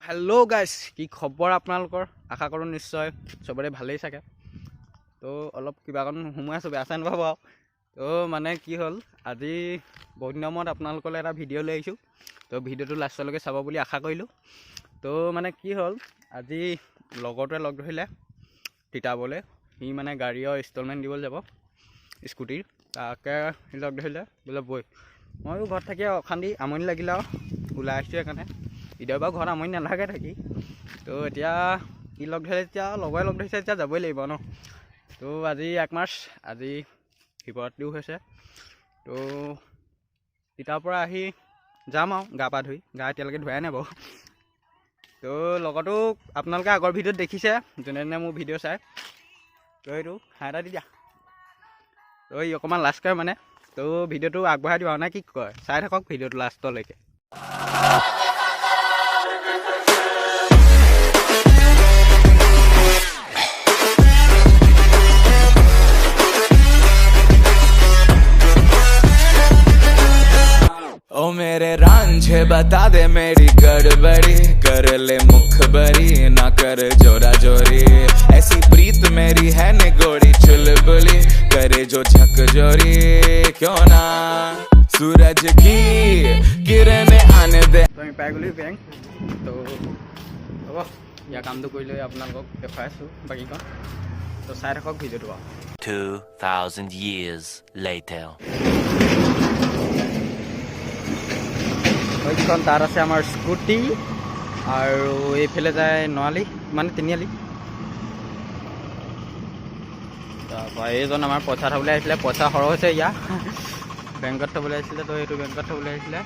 Hello' গাইছ, কি খবৰ আপোনালোকৰ? আশা কৰোঁ নিশ্চয় চবৰে ভালেই চাগে। তো অলপ কিবা অকণ সোমোৱাই আছোঁ, বেয়া চেয়া নাপাব আৰু। তো মানে কি হ'ল, আজি বহুত দিনৰ মূৰত আপোনালোকলৈ এটা ভিডিঅ' লৈ আহিছোঁ। তো ভিডিঅ'টো লাষ্টলৈকে চাব বুলি আশা কৰিলোঁ। তো মানে কি হ'ল, আজি লগৰটোৱে লগ ধৰিলে তিতাবলৈ। সি মানে গাড়ীৰ ইনষ্টলমেণ্ট দিবলৈ যাব স্কুটিৰ, তাকে সি লগ ধৰিলে বোলে বৈ। ময়ো ঘৰত থাকি অশান্তি আমনি লাগিলে আৰু ওলাই আহিছোঁ সেইকাৰণে। এতিয়া বাৰু ঘৰত আমনি নালাগে থাকি। তো এতিয়া সি লগ ধৰিলে, যেতিয়া লগৰে লগ ধৰিছে তেতিয়া যাবই লাগিব ন। তো আজি 1 মাৰ্চ, আজি শিৱৰাত্ৰিও হৈছে। তো তিতাৰ পৰা আহি যাম আৰু গা পা ধুই, গা এতিয়ালৈকে ধোৱাই নাই বাৰু। তো লগতো আপোনালোকে আগৰ ভিডিঅ'ত দেখিছে, যোনে যোনে মোৰ ভিডিঅ' চায়। তো এইটো হাঁহ এটা দি দিয়া, তো ই অকণমান লাজ কৰে মানে। তো ভিডিঅ'টো আগবঢ়াই দিওঁ আৰু নে কি কয়, চাই থাকক ভিডিঅ'টো লাষ্টলৈকে। ओ मेरे रांझे बता दे मेरी गड़बड़ी, कर ले मुखबरी ना कर जोरा जोरी, ऐसी प्रीत मेरी है निगोड़ी चुलबुली, करे जो झक जोरी क्यों ना सूरज की किरण आने दे। তো আমি পাই গ'লো বেংক। তো হ'ব, ইয়াৰ কামটো কৰি লৈ আপোনালোকক দেখুৱাই আছোঁ বাকীখন। তো চাই থাকক ভিডিঅ'টো আৰু। 2,000 years later. এইখন তাত আছে আমাৰ স্কুটি, আৰু এইফালে যায় নোৱালি মানে তিনিআলি। তাৰপৰা এইজন আমাৰ পইচা থ'বলৈ আহিছিলে, পইচা সৰহ হৈছে ইয়াৰ, বেংকত থ'বলৈ আহিছিলে। তো এইটো বেংকত থ'বলৈ আহিছিলে,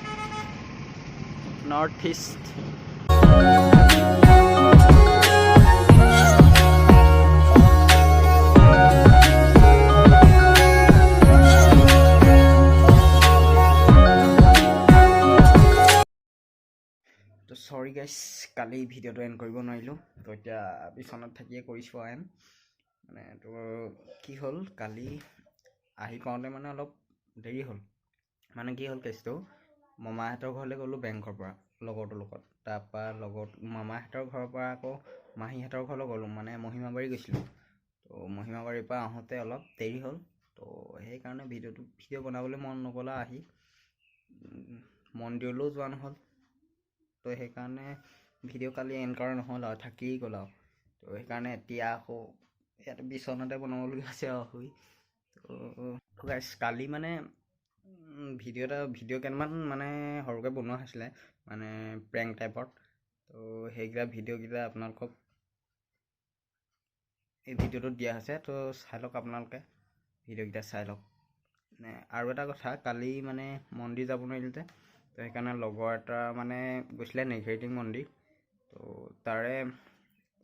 নৰ্থ ইষ্ট। তো চৰি গাইছ, কালি ভিডিঅ'টো এণ্ড কৰিব নোৱাৰিলোঁ। তো এতিয়া বিচনাত থাকিয়ে কৰিছোঁ আৰু এণ্ড। মানে তো কি হ'ল, কালি আহি পাওঁতে মানে অলপ দেৰি হ'ল। মানে কি হ'ল কেছটো, মামাহঁতৰ ঘৰলৈ গ'লোঁ বেংকৰ পৰা লগৰটোৰ লগত। তাৰপৰা লগত মামাহঁতৰ ঘৰৰ পৰা আকৌ মাহীহঁতৰ ঘৰলৈ গ'লোঁ, মানে মহিমাবাৰী গৈছিলোঁ। তো মহিমাবাৰীৰ পৰা আহোঁতে অলপ দেৰি হ'ল। তো সেইকাৰণে ভিডিঅ' বনাবলৈ মন নগ'ল আৰু আহি মন্দিৰলৈও যোৱা নহ'ল। তো সেইকাৰণে ভিডিঅ' কালি এণ্ড কৰা নহ'ল আৰু থাকি গ'ল আৰু। তো সেইকাৰণে এতিয়া আকৌ ইয়াতে বিচনাতে বনাবলগীয়া হৈছে আৰু শুই। তো গাইছ, কালি মানে ভিডিঅ' এটা ভিডিঅ' কেইটামান মানে সৰুকৈ বনোৱা হৈছিলে, মানে প্ৰেংক টাইপত। তো সেইকেইটা ভিডিঅ'কেইটা আপোনালোকক এই ভিডিঅ'টোত দিয়া হৈছে। তো চাই লওক আপোনালোকে, ভিডিঅ'কেইটা চাই লওক। মানে আৰু এটা কথা, কালি মানে মন্দিৰ যাব নোৱাৰিলোঁ যে, তো সেইকাৰণে লগৰ এটা মানে গৈছিলে নেঘেৰিটিং মন্দিৰ। তো তাৰে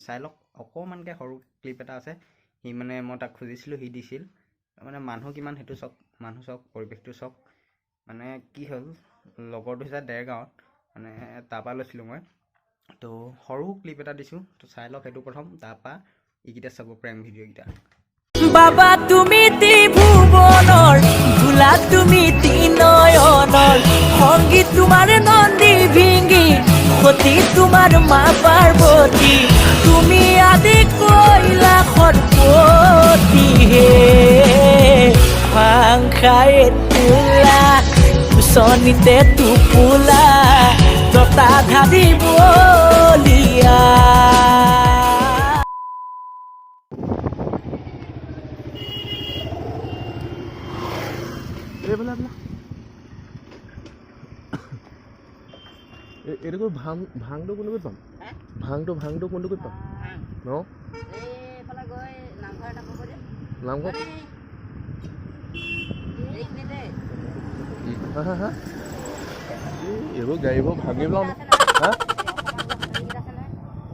চাই লওক অকণমানকৈ সৰু ক্লিপ এটা আছে। সি মানে মই তাক খুজিছিলোঁ, সি দিছিল। মানে মানুহ কিমান সেইটো চাওক, মানুহ চাওক, পৰিৱেশটো চাওক। মানে কি হ'ল, লগৰটো হৈছে দেৰগাঁৱত, মানে তাৰপৰা লৈছিলোঁ মই। তো সৰু ক্লিপ এটা দিছোঁ, তো চাই লওক সেইটো প্ৰথম, তাৰপৰা এইকেইটা চাব প্ৰেম ভিডিঅ'কেইটা। বাবা তুমি ত্ৰিভুৱনৰ ভোলা, তুমি ত্ৰিনয়নৰ সংগীত, তোমাৰ নন্দী ভিংগি সতী, তোমাৰ মা পাৰ্বতী, তুমি আদি কৈলাসৰ পতি হে। ভাং খাই তোলা বিচনীতে টোপোলা জটা ধাৰি বলিয়া। এইফালে এইফালে এইটো ক'ত ভাং, ভাংটো কোনটো ক'ত পাম? ভাংটো কোনটো ক'ত পাম ন? নামঘৰ হা হা হা, এই এইবোৰ গাড়ীবোৰ ভাঙি পেলাওঁ হা।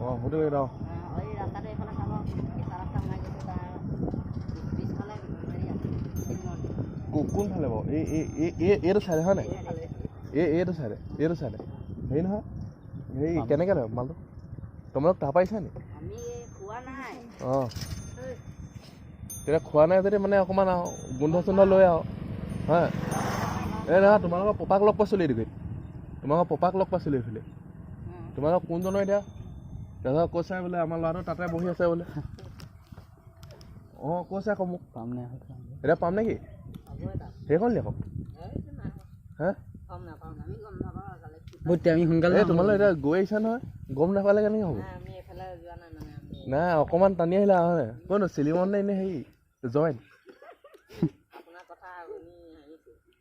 অঁ সেইটো অঁ, কোনফালে বাৰু? এই এই এই এই এইটো চাইডে হয় নাই? এই এইটো চাইডে, এইটো চাইডে হেৰি নহয়, হেৰি কেনেকৈ লয় মালটো? তোমালোক তাৰপৰা আহিছা নি? অঁ তেতিয়া খোৱা নাই যদি মানে অকণমান আৰু গোন্ধ চোন্ধ লৈ আৰু হা। এই নহয়, তোমালোকৰ পপাক লগ পাইছিলোঁ এইটো, তোমালোকৰ পপাক লগ পাইছিলোঁ এইফালে। তোমালোক কোনজনৰ এতিয়া? তাৰপিছত কৈছে বোলে আমাৰ ল'ৰাটো তাতে বহি আছে বোলে। অঁ, কৈছে আকৌ মোক। পাম নে? এতিয়া পাম নেকি সেইখন নি আকৌ? হে, বহুত আমি সোনকালে এই তোমালোক এতিয়া গৈ আহিছা নহয়, গম নাপালে কেনেকৈ হ'ব? নাই, অকণমান টানি আহিলা হয়। কোন চিলিমন নে এনেই হেৰি জইন?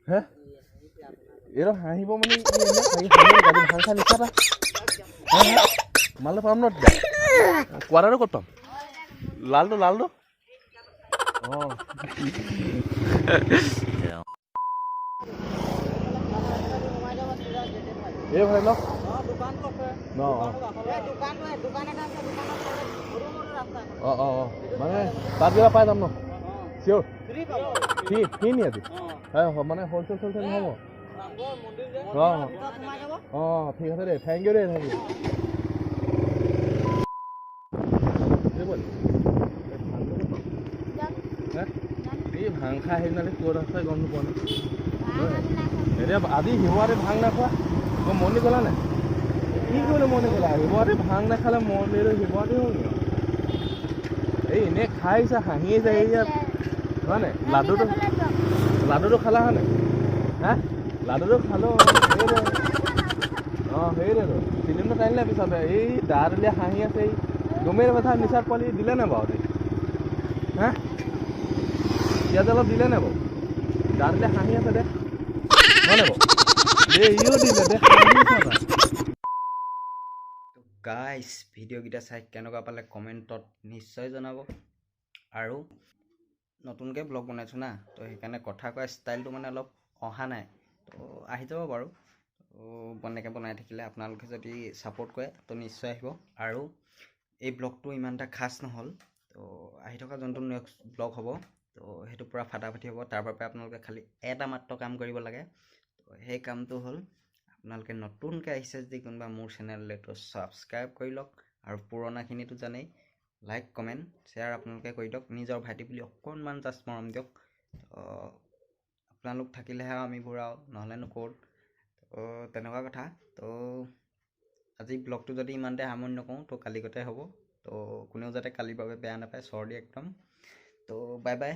হে, এইটো হাঁহিব মানে ই এনে হাঁহি ভাং খাই নিচা এটা। মালটো পাম ন তেতিয়া? কোৱাৰ্টাৰটো ক'ত পাম? লালটো, লালটো। অঁ, এই ভাই লওক ন। অঁ অঁ অঁ, মানে তাত কিবা পাই যাম ন? চিয়'ৰ? ফ্ৰী ফ্ৰী নি আজি? হয়, মানে হ'লচেল চলচেল নহ'ব? অঁ অঁ, ঠিক আছে দেই, thank U দেই, thank U. এই ভাং খাই সেইদিনালি ক'ত আছে গম নোপোৱা ন? এতিয়া আজি শিৱৰাত্ৰি, ভাং নাখোৱা মন্দিৰ গ'লা নাই? কি কৰিলে মন্দিৰ গ'লা? শিৱৰাত্ৰি ভাং নাখালে মন্দিৰটো শিৱৰাত্ৰি হ'ল নি? এই এনেই খাই আহিছা, হাঁহি আহিছা ইয়াত, হয় নাই? লাডুটো, লাডুটো খালা হয় নাই? হা, লাডুটো খালোঁ। অঁ, সেইটোৱেতো ফিলিমটো টানিলে পিছতে এই দা দলীয়া হাঁহি আছে। এই গমেই নাপায় নিচাত পোৱালি দিলে নাই বাৰু? হা, পিঁয়াজ অলপ দিলে নাই বাৰু? দা দলীয়া হাঁহি আছে দে, হয় নাই বাৰু? দেই, ইও দিলে দে। গাইছ, ভিডিঅ'কেইটা চাই কেনেকুৱা পালে কমেণ্টত নিশ্চয় জনাব। আৰু নতুনকৈ ব্লগ বনাইছোঁ না, তো সেইকাৰণে কথা কোৱা ষ্টাইলটো মানে অলপ অহা নাই, তো আহি যাব বাৰু। তো এনেকৈ বনাই থাকিলে আপোনালোকে যদি ছাপোৰ্ট কৰে তো নিশ্চয় আহিব। আৰু এই ব্লগটো ইমান এটা খাচ নহ'ল, তো আহি থকা যোনটো নেক্সট ব্লগ হ'ব তো সেইটো পূৰা ফাটাফাটি হ'ব। তাৰ বাবে আপোনালোকে খালি এটা মাত্ৰ কাম কৰিব লাগে। তো সেই কামটো হ'ল, আপোনালোকে নতুনকৈ আহিছে যদি কোনোবা মোৰ চেনেললৈ, তো ছাবস্ক্ৰাইব কৰি লওক। আৰু পুৰণাখিনিতো জানেই, লাইক কমেণ্ট শ্বেয়াৰ আপোনালোকে কৰি দিয়ক। নিজৰ ভাইটি বুলি অকণমান জাষ্ট মৰম দিয়ক। তো আপোনালোক থাকিলেহে আমিবোৰ আৰু, নহ'লেনো ক'ত? তো তেনেকুৱা কথা। তো আজি ব্লগটো যদি ইমানতে সামৰণি নকৰোঁ তো কালিগতে হ'ব। তো কোনেও যাতে কালিৰ বাবে বেয়া নাপায়, চৰ্দি একদম। তো বাই বাই।